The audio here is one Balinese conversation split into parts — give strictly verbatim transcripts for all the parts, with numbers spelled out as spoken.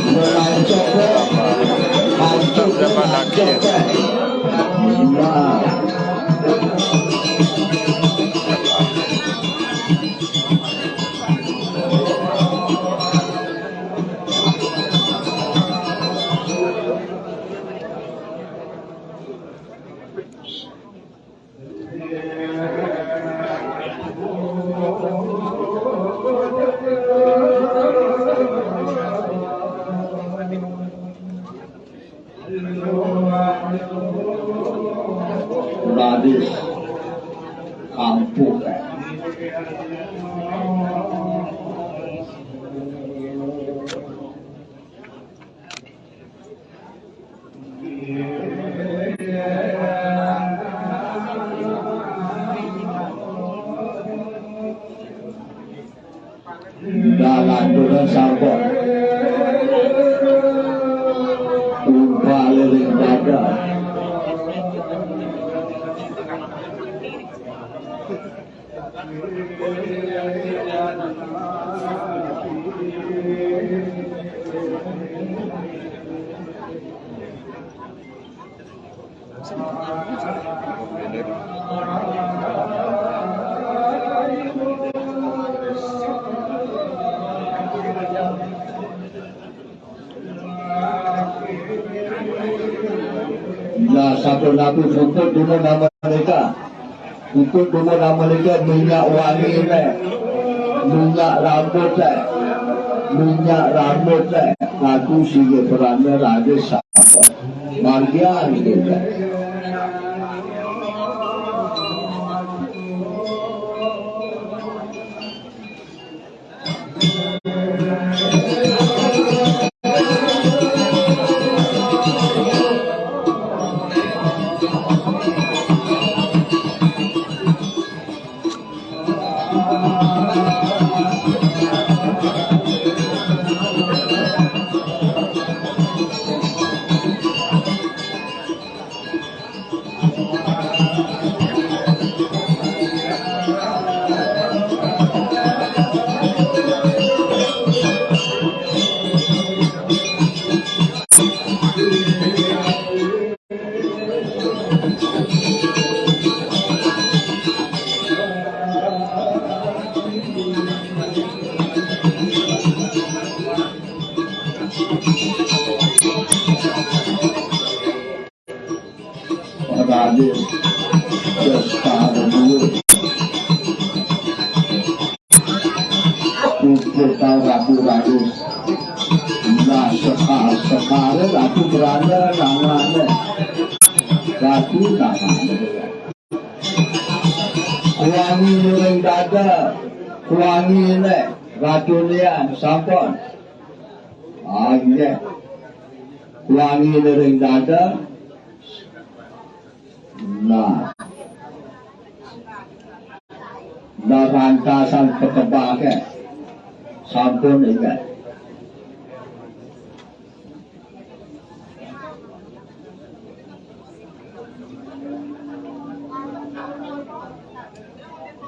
Melancong, melancong, melancong. Nah. Radis ampuh. Dalan dolan sambok. Umpal ring dada. Lah, sampun napi puput dumun amerika. Puput dumun amerika minyak wangi ne. Minyak rambut ne. Minyak rambut ne. Laku sigi peranda raga sampun. Margian kita. Raden Desta Dua. Puput tau ratu ratus. Nah, sekar, sekar ratu beranda namanya. Ratu namanya. Kuangi ring dada, kuangi ne, ratu lian, sampun. Ah, nggih. Kuangi ring dada. Nah. Nah, rantasan petebake. Sampun inget.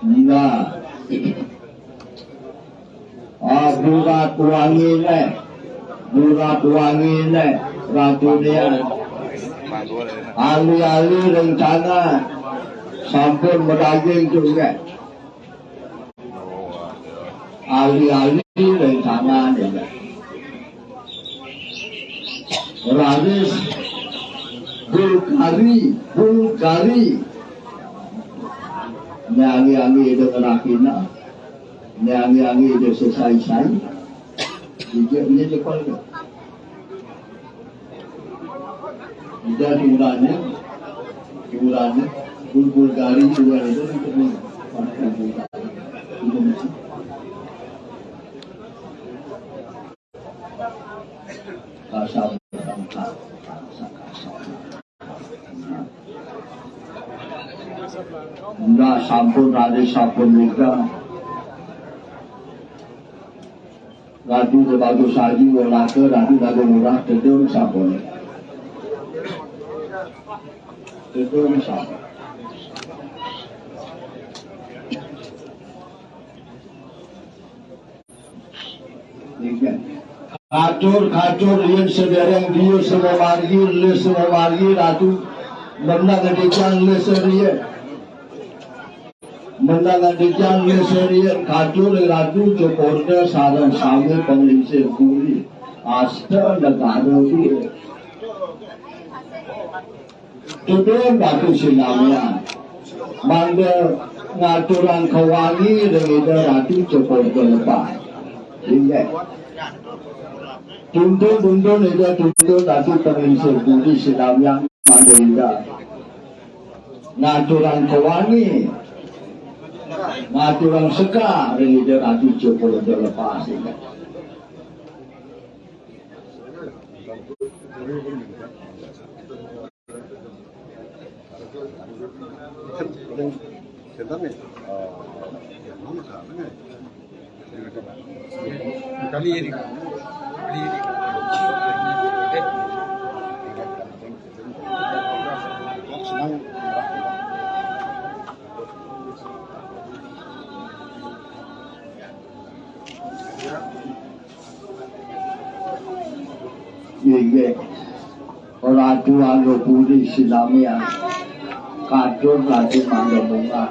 Nah. Ah, burat wangine, burat wangine, Ratu Nian. Ali-ali rencana sampun madaging juga. Ali-ali rencana juga. Raris Bulgari, Bulgari. Nyangi-nyangi dengan Akina. Nyangi-nyangi desa sai-sai. Ije, ije jepal ke. Ije jumlahnya, jumlahnya, bulbul gari juga itu untuk ini. Kasar, kasar, kasar. Ndak sampun raris sampun nika. Ratu de bagus aji, welaka, ratu dago murah, tedung sampun. Tedung sampun. Katur, katur, yen sedereng dia semamargi, les semamargi, ratu. Menang ngedikan les sedereng. Menang ngedikan les sedereng, katur, ratu, cokorda, sareng sami penglingsir puri. Asta negara dia. Tuntun Ratu Sinamian. Mangda ngaturang kewangi ring Ida Ratu Cokor Gelepan. Inggih. Tuntun, tuntun Ida, tuntun Ratu Pengingsir Budi Sinamian mangda Ida. Ngaturang kewangi. Ngaturang sekar ring Ida Ratu Cokor Gelepan. Inggih. Inggih. Ratu Anupuri sinamian. Katur Ratu Mangga Bunga.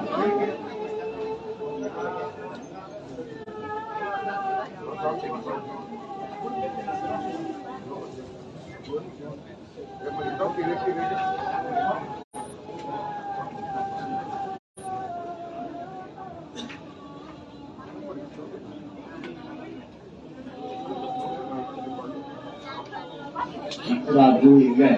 Ratu inggih.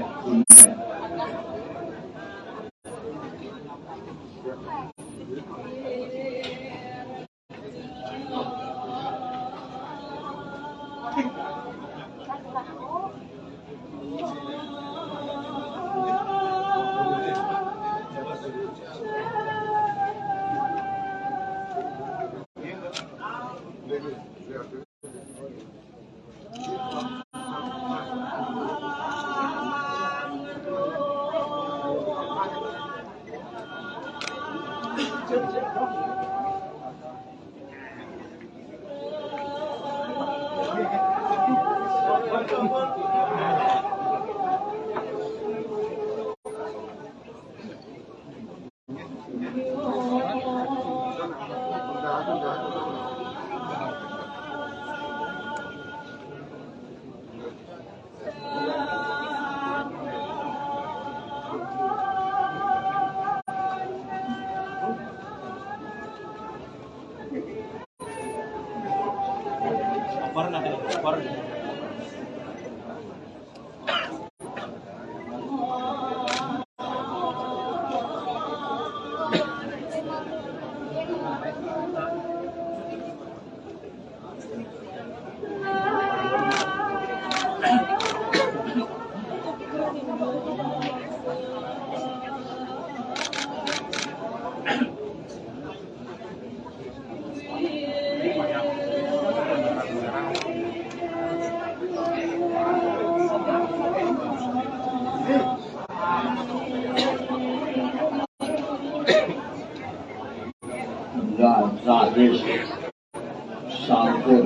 Sampun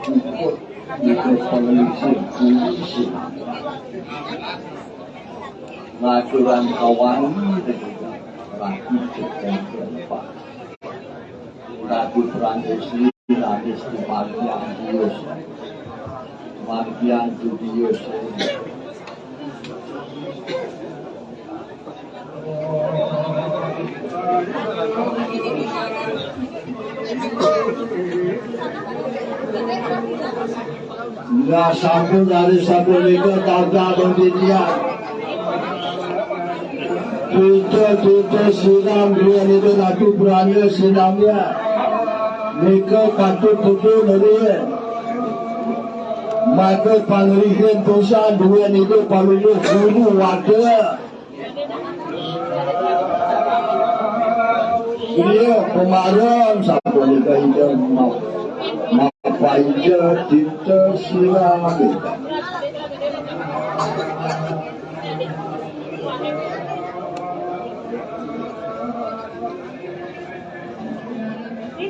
puput nika panglingsir puri sinamian. Ngaturang kawangi ring Ratu Cekeng Keempat. Ratu Prancis Ratu Margian Dios. Margian Dios. Nah, sampun dari sampun nika tabrak pembintian. Kita, kita siram dua nika Ratu Berana sinamnya. Nika patut betul nuri. Maka pangrihin tusan dua nika paluluh guru wadah. Iya, pemarem sapunika ida ma-, mapaida tita sirah.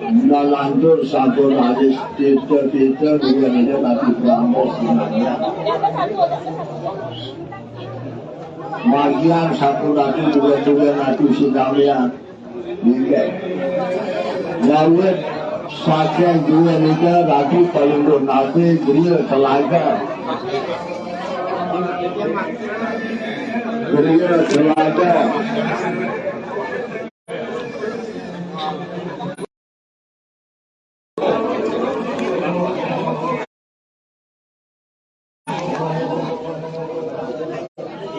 Nalantur sampun raris tirta-tirta duwe Ida Ratu Pranda sinamya. Margiang sampun ratu duwe-duwe ratu sinamya. Inggih. Dawet saking duwe Ida Ratu Palungguh Nabe griya telaga. Griya telaga.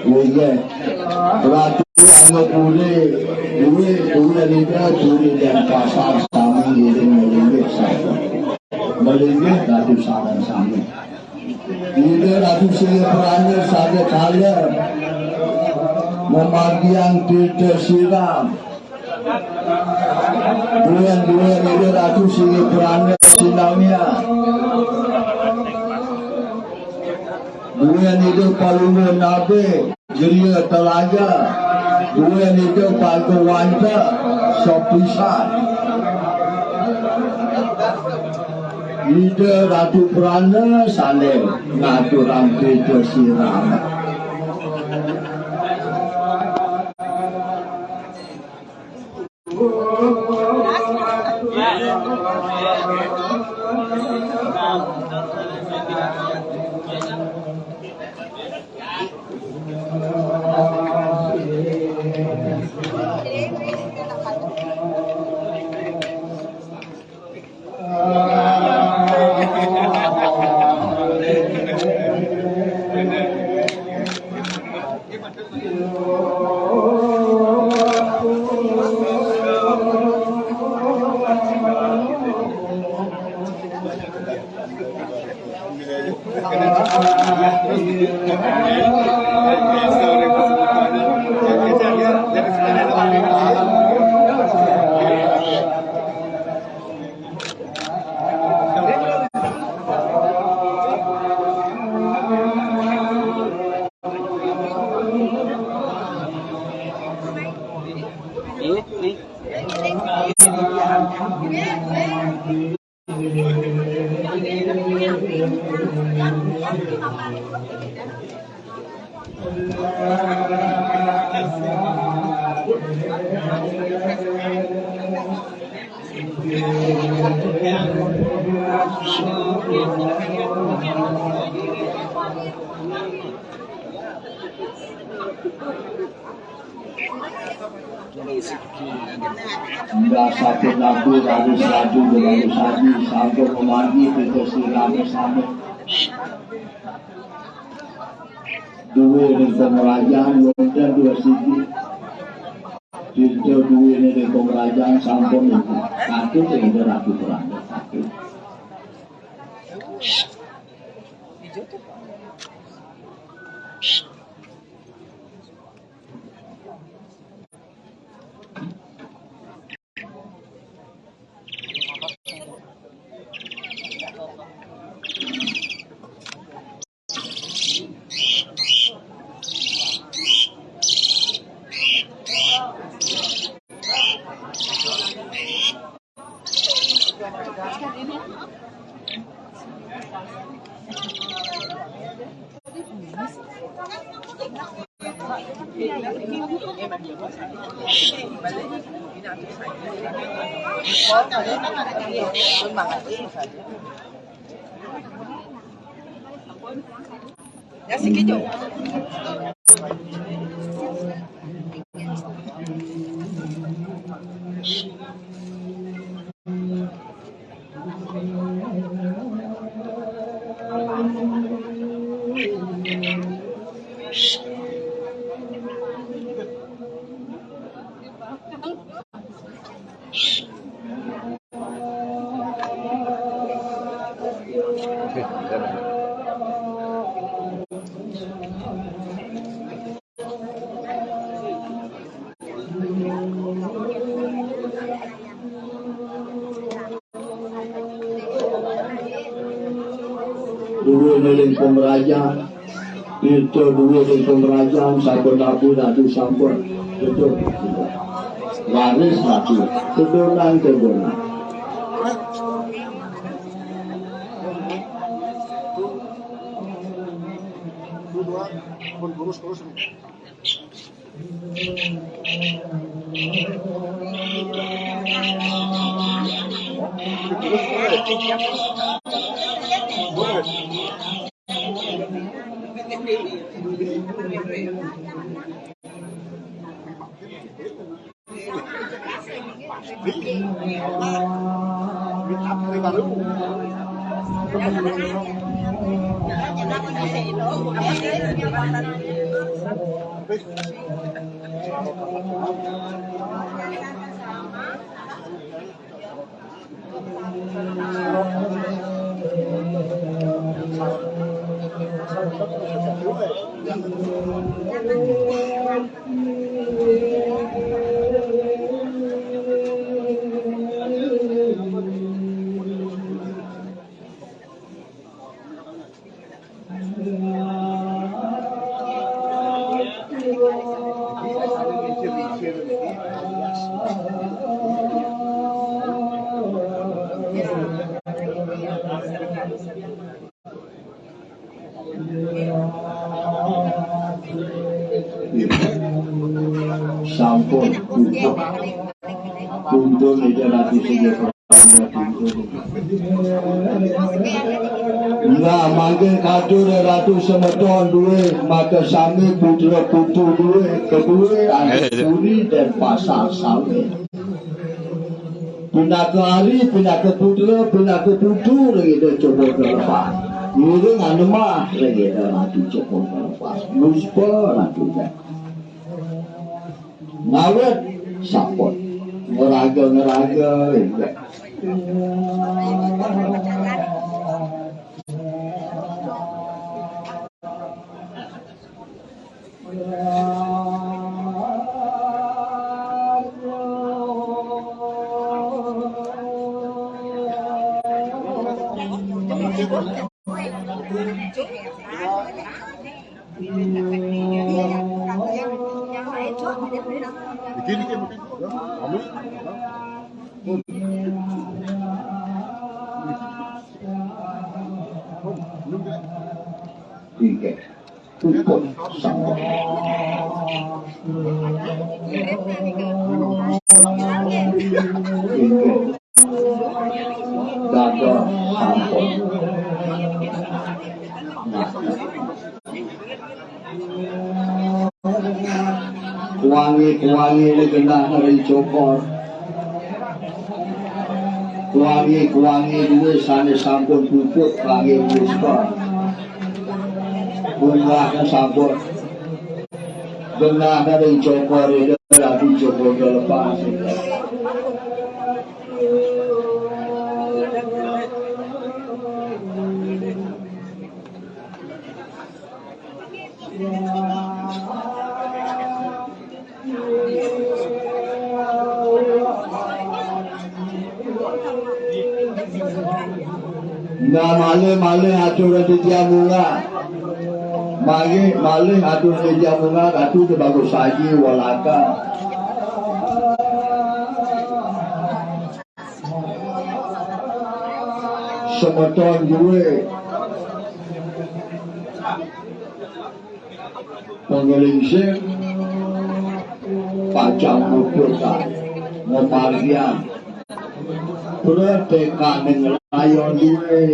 Nggih. Ratu ngapure duwe, duwe nika duwe dan pasar sami ngiring melinggih sami. Melinggih Ratu sareng sami. Ida Ratu Sri Prana sada kala memargiang tirta siram. Duwe-duwe Ida Ratu Sri Prana sinamya. Duwe Ida Palungguh Nabe griya telaga. Duwe Ida Bhagawanta sapisan. Ida Ratu Prana sane ngaturang tirta siram. Mbah sampun laku raris ratu, raris ratu, sampun memargi tirta sirame sami. Duwe ring pamrajan wonten dua siji. Tirta duwe ring pamrajan sampun niku. Satu ring Ratu Pranda, satu. Ya, sikit je. Duwe ning pemerajan, tirta duwe ning pemerajan, sampun laku ratu sampun. Betul. Waris ratu. Sedonan kedonan. Pun kurus-kurus. Sampun puput. Kuntun Ida Ratu Singgaprana kuntun. Nah, mangke katur Ratu semeton duwe, maka sami putra putu duwe, kedue anak Eh, iya. Puri dan pasar sami. Pinaka hari, pinaka putra, pinaka putu ring Ida Cokor Kelepas. Ngiring anemah ring Ida Ratu Cokor Kelepas. Muspa Ratu. Ngawit sampun ngeraga-ngeraga. Tiga. Puput sampun. Tiga. Dados sampun. Nah. Kuangi-kuangi genah ring cokor. Kuangi-kuangi duwe sane sampun puput kangge muspa. Bungahne sampun. Genah ring cokor Ida Ratu Cokor Kelepas. Nah, malih-malih atur titiang munggah. Malih, malih atur titiang munggah, Ratu Débagus Aji Walaka. Semeton duwe panglingsir pacang muput ngamargiang pratekaning rayon duwe.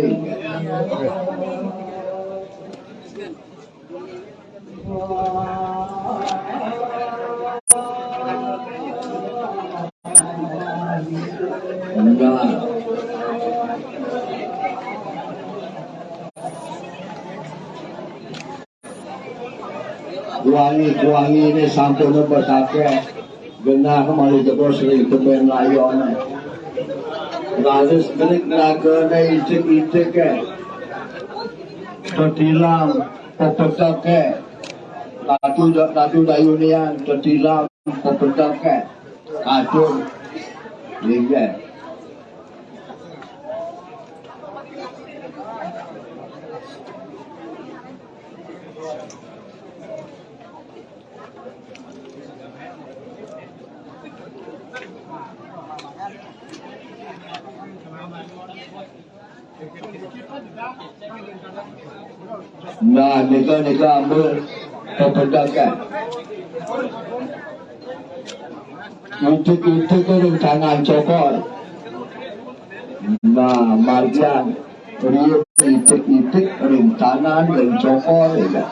Enggak. Kuangi-kuangine sampun pesake. Genah malih jebos ring teben layone. Raris gelik ngragane itik-itike. Tetilam pepeteke. Ratu, Ratu Dayunian tetilam pepeteke. Atur. Linggih. Nah, nika, nika, ampun. Pepedagang. Itik-itik ring tangan cokor. Nah, marjan. Riye itik-itik ring tangan ring cokor, ya.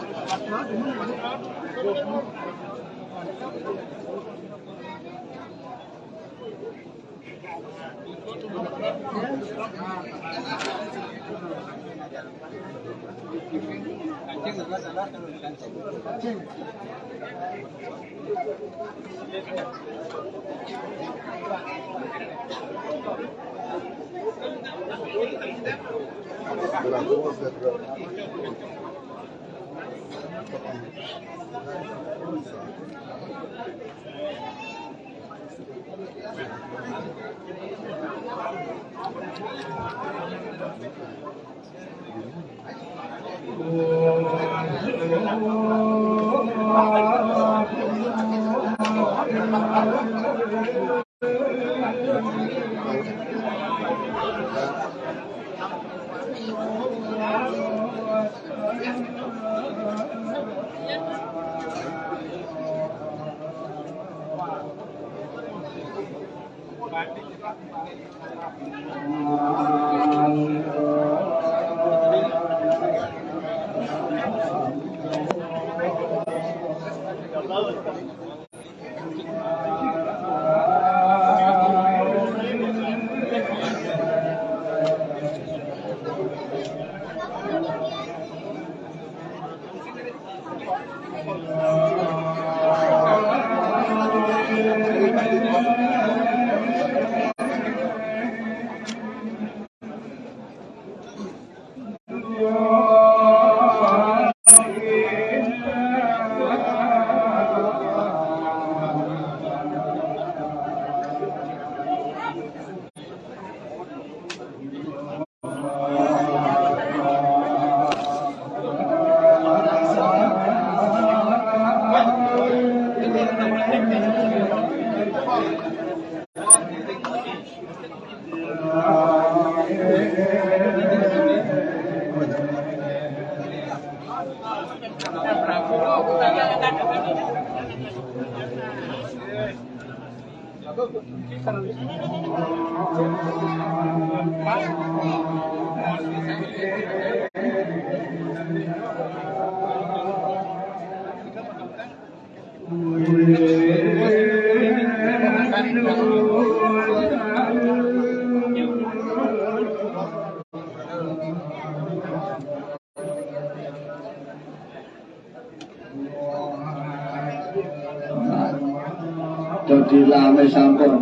Dadi lame sampun.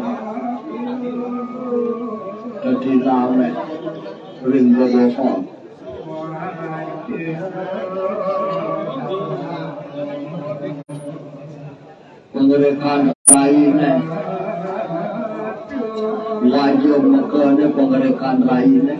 Dadi lame ring wewengkon. Pengrekan raine. Wayah mekane pengrekan raine.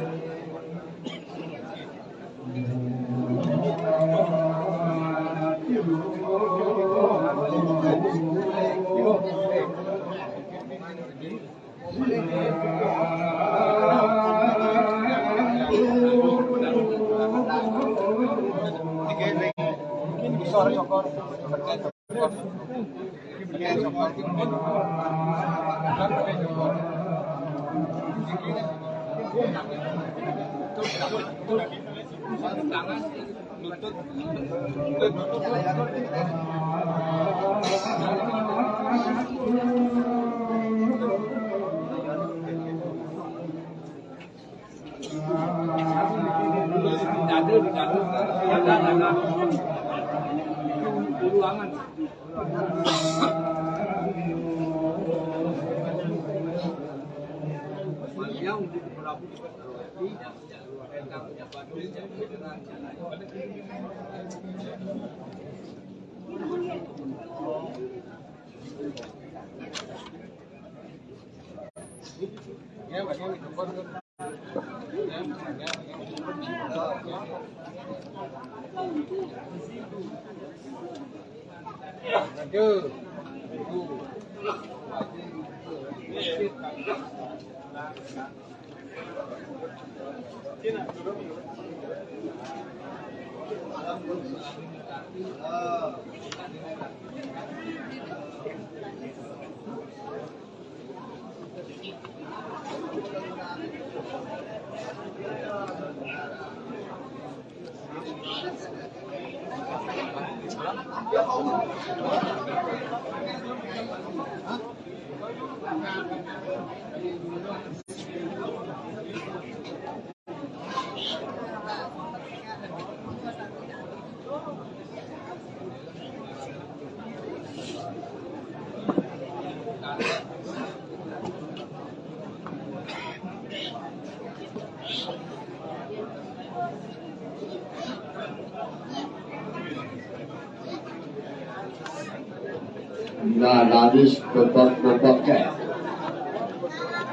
Nah, habis bebek-bebek ya.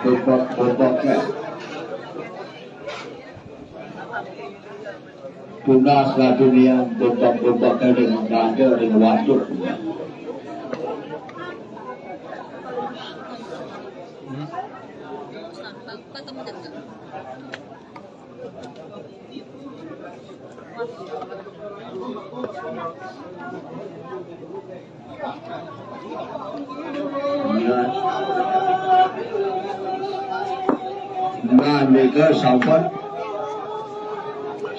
Bebek-bebek ya. Tunas lah dunia, bebek-bebek ya, dengan dada, dengan waduk. Nah, nika sampun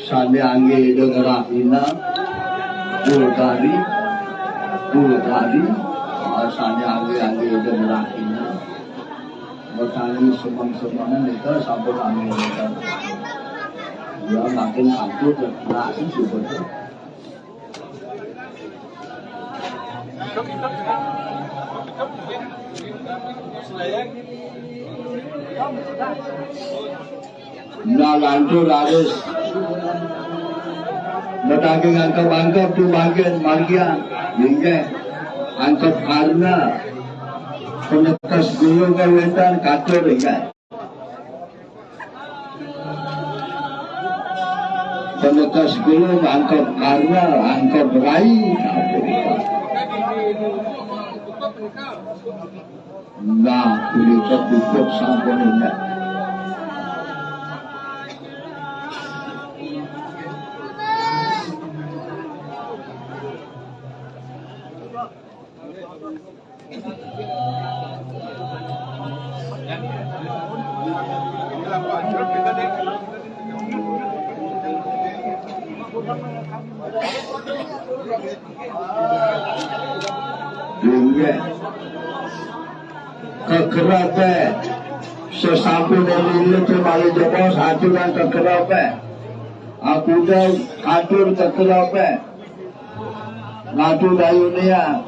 sane angge ida ngrahina, Bulgari, Bulgari, ah, sane angge-angge ida ngrahina. Betani semeng-semeng nika sampun angge nika. Ya, makin angkuh ya, nasi sebetulnya. Nah, lantur raris. Bedaging angkep-angkep tu bagian margian. Inggih. Angkep karna. Penekes gulu kawentan katur inggih. Penekes gulu angkep karna, angkep rai. Nah, punika puput sampun endah. Inggih. Kekerep, eh. Sesampune lilite malih jebos, aturan kekerep, eh. Aku dai atur kekerep, eh. Ngadu dayunia.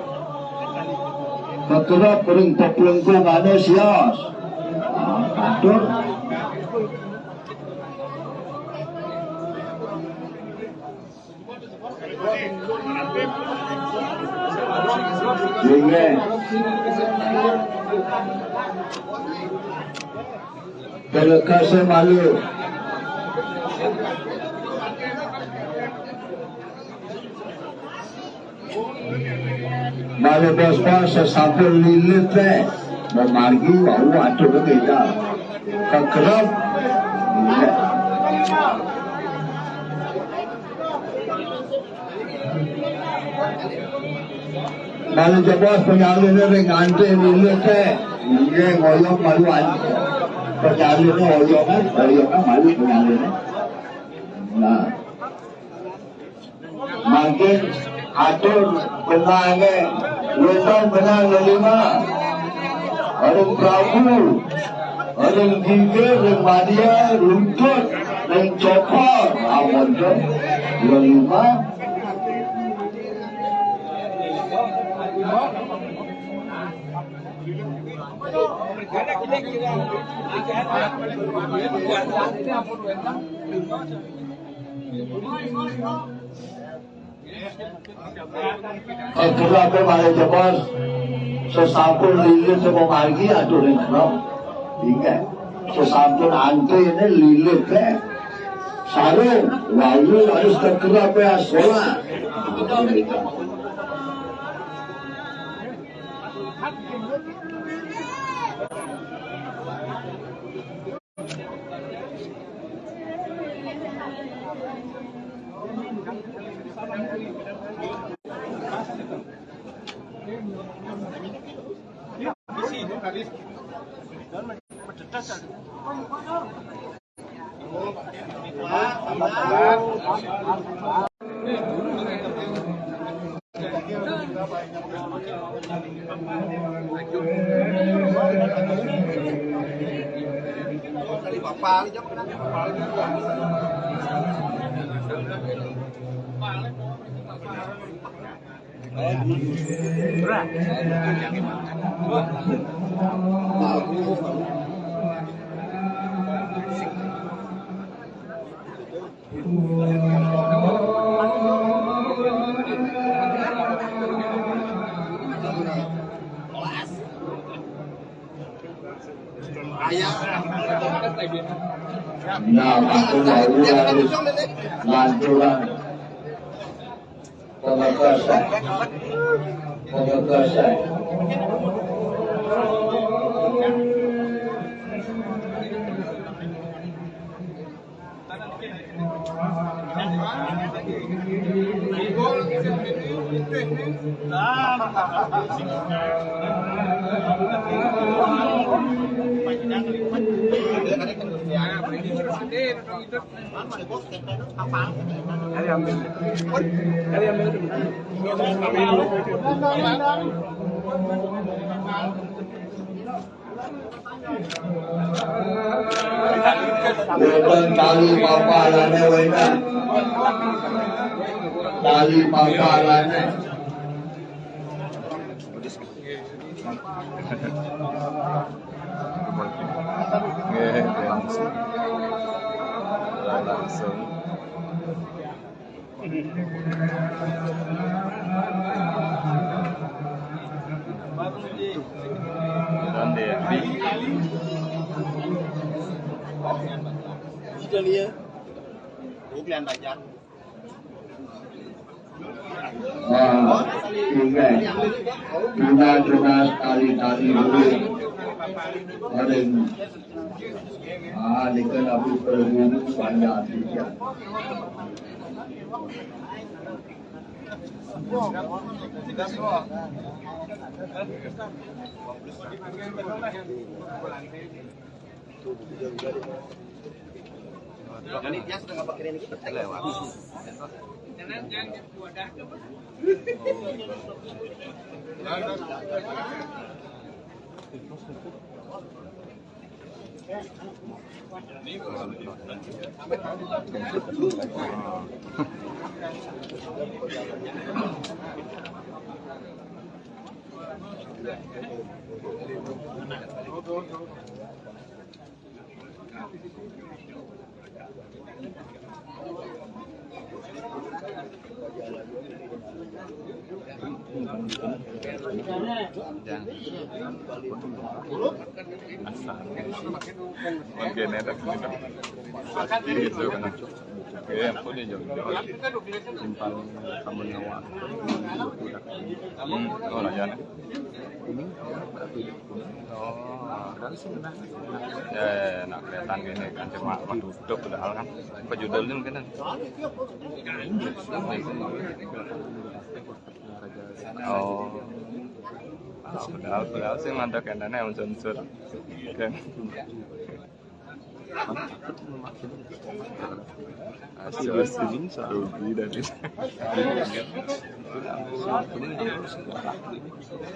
Kekerep ring peplengkungane sios. Ah, atur. Inggih. Pelekase malu. Malu bos-bos sesampun lilit teh. Memargi wau atur beda. Kekerep. Inggih. Malu jebos penyaline ring ante milu teh. Nggih, ngoyong malu an-, penyaline ngoyong, ngoyong malu penyaline. Nah. Mangkin atur benange, wetan benang lelima. Ring Prabu, ring Gigir, ring Madia, Luntut, ring Cokor, amonto, lelima. Atur apa malih jebos, sesampun lilit sapa margi atur ring kena. Inggih. Sesampun antene lilit teh. Sarung, wau harus kekerep ya sekolah. Nah, aku harus lanturan. Pamekasan. Pamekasan. Wonten tali papalane wonten. Tali papalane. Nggih, langsung. Langsung. Nanti ya. Nah, tinggal. Tuna-tuna tali-tali dulu. Paling. Ah, ini kan habis berguru banyak juga. Ini dia sudah nggak pakai ini, kita lewat. Oke, netek gitu. Oke, ampun ya, jauh. Simpang kamu nyawa. Hmm, oh, lah, ya. Oh. Ya, ya, ya, nak kelihatan gini kan, cuma waktu tutup padahal kan. Apa judulnya mungkin kan? Oh. Ah, padahal, padahal sih mantap kan, unsur-unsur. Kan. Asyik rugi dan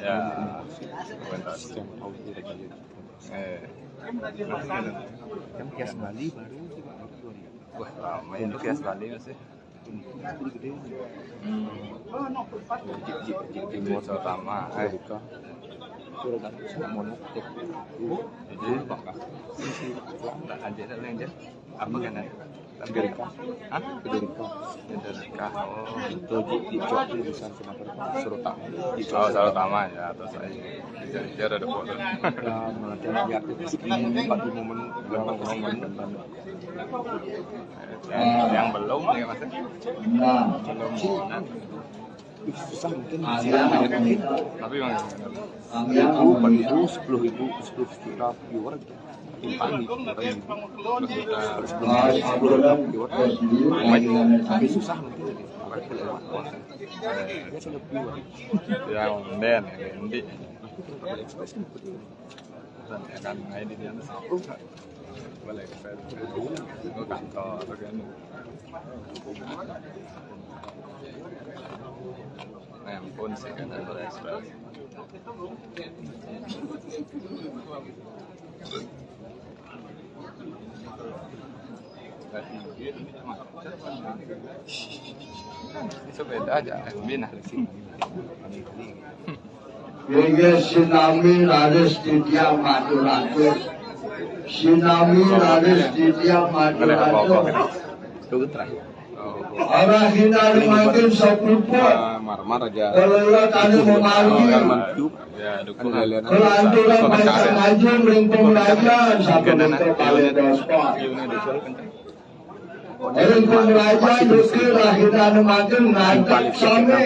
ya, pentas. Eh. Kan kias Bali baru. Wah, ramai itu kias Bali masih. Hmm. Di, di, di, di Muara Utama, eh. Jadi, tak aja tak lain je. Apa kan, eh? Tiga rika. Hah? Tiga rika. Tiga rika. Oh. Itu di, di Jawa itu bisa sebenarnya Suruh Utama. Oh, Suruh Utama ya, terus saya kejar-kejar ada foto. Ya, nanti di aktif screen, empat momen, berapa momen, dan yang, yang belum ya, Mas? Belum. Susah mungkin. Tapi yang seribu, empat ribu, sepuluh ribu, sepuluh juta viewer gitu. Panik, orang ini. Terus kita sebelum kita keluar, main, tapi susah mungkin lagi. Orang itu lewat. Wah. Ya, kemudian, ya, nanti. Kan, ya kan, main di sana. Boleh, boleh. Ke kantor, kan. Nah, yang pun sih kan, boleh. Sepeda aja, Mina. Inggih sinami raris titiang matur atur. Sinami raris titiang matur atur. Tunggu terakhir. Arah hinari mangkin sepuput. Marmar aja. Kalau tadi memanggil. Ya, dukung. Kelanturan pacang maju ring pemelayan, sapunika kalih dospot. Ring pemelayan, duke rahinane mangkin ngadeg sami.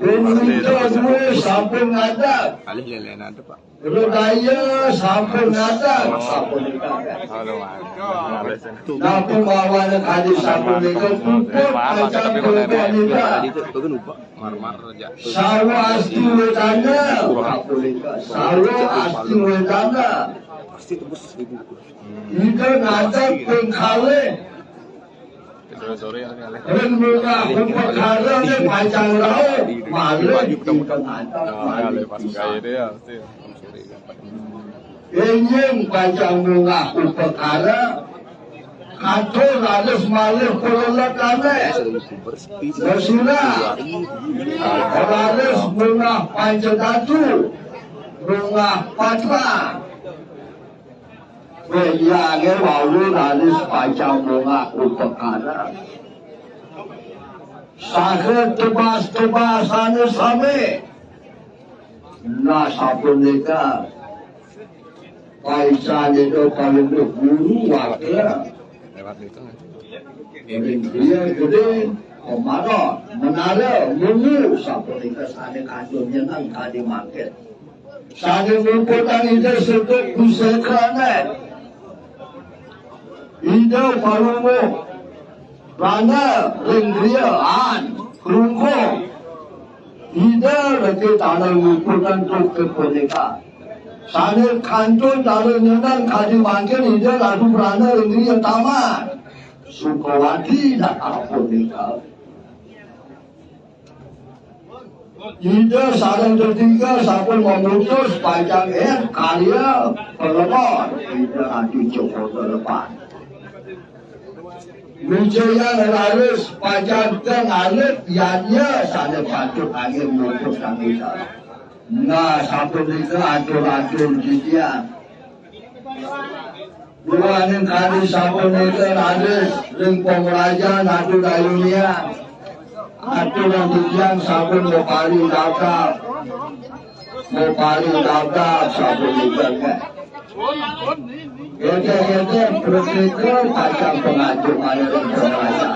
Ring duwe sampun ngadeg. Alih lelena ada, Pak. Rudaya sampun ngadeg, sapunika. Aduh, Mas. Napa mawana kadi sapunika puput pacang. Tadi itu, itu kan ubah. Marmar aja. Sarwa asti wedana, sapunika. Sarwa asti wedana. Pasti tembus seribu. Ida ngadeg ping kalih. Sore-sore ya, ya. Ring munggah upakara ne pacang rauh, malih ida ngadeg. Oh, ya, malih lepas gaya dia, pasti. Inggih pacang munggah upakara, katur raris malih peleletane. Masira, raris munggah panca datu, munggah patra. Wéyange wau raris pacang munggah upakara. Saha tebas-tebasane sami. Nah, sapunika. Paican itu paling guru wakil. Ring griya gedhe, pemara, menara, mungu, sapunika sane kantun nyeneng kadi mangkin. Sane muputang Ida seduk pusekane. Ida palungguh prana ring griya an krungkung. Ida reke taler muputang truk kepunika. Sane kantun taler nyeneng kadi mangkin Ida ratu prana ring griya taman. Sukawati dak apunika. Ida sareng tetiga sampun memutus pacang eh karya pelemon. Ida adi coba lepan. Wijayan raris pacang kang alit yadnya sane patut angin mutus kang ida. Nah, sapunika atur-atur titiang. Duaning kali sapunika raris ring pamrajan atur ayunian. Atur titiang sampun mapari daftar. Mapari daftar sapunika. Gedhe-gedhe punika pacang pangatur malih ring pamrajan.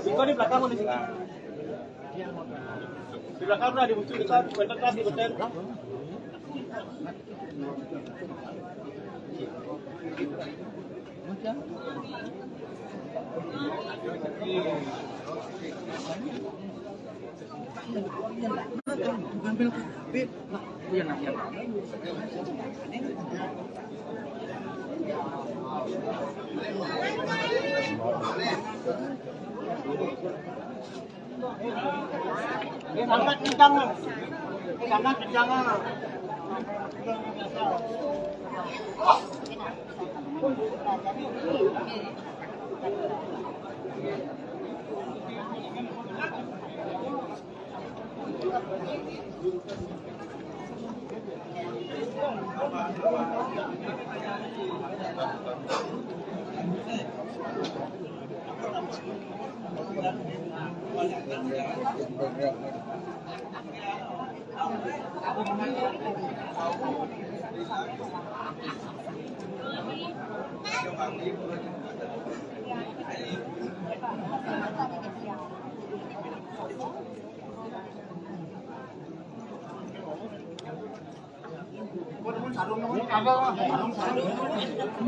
Iko di belakang udah sini. Di belakang udah di musuh kita, bener tadi, bener. Angkat kencang. Angkat kencang.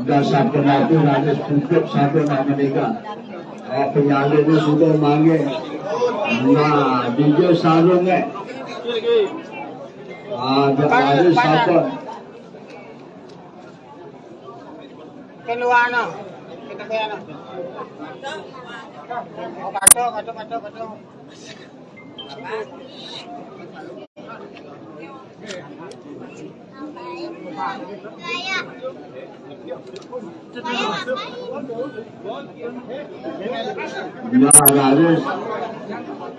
Dah sampun aku nangis pupuk sampun nak menikah. Oh, penyalin ni sudah manggil. Nah, D J sarung eh. Ah, dah nangis sampun. Keluar no. Kita ke ano. Oh, kacau, kacau, kacau, kacau. Ya, harus.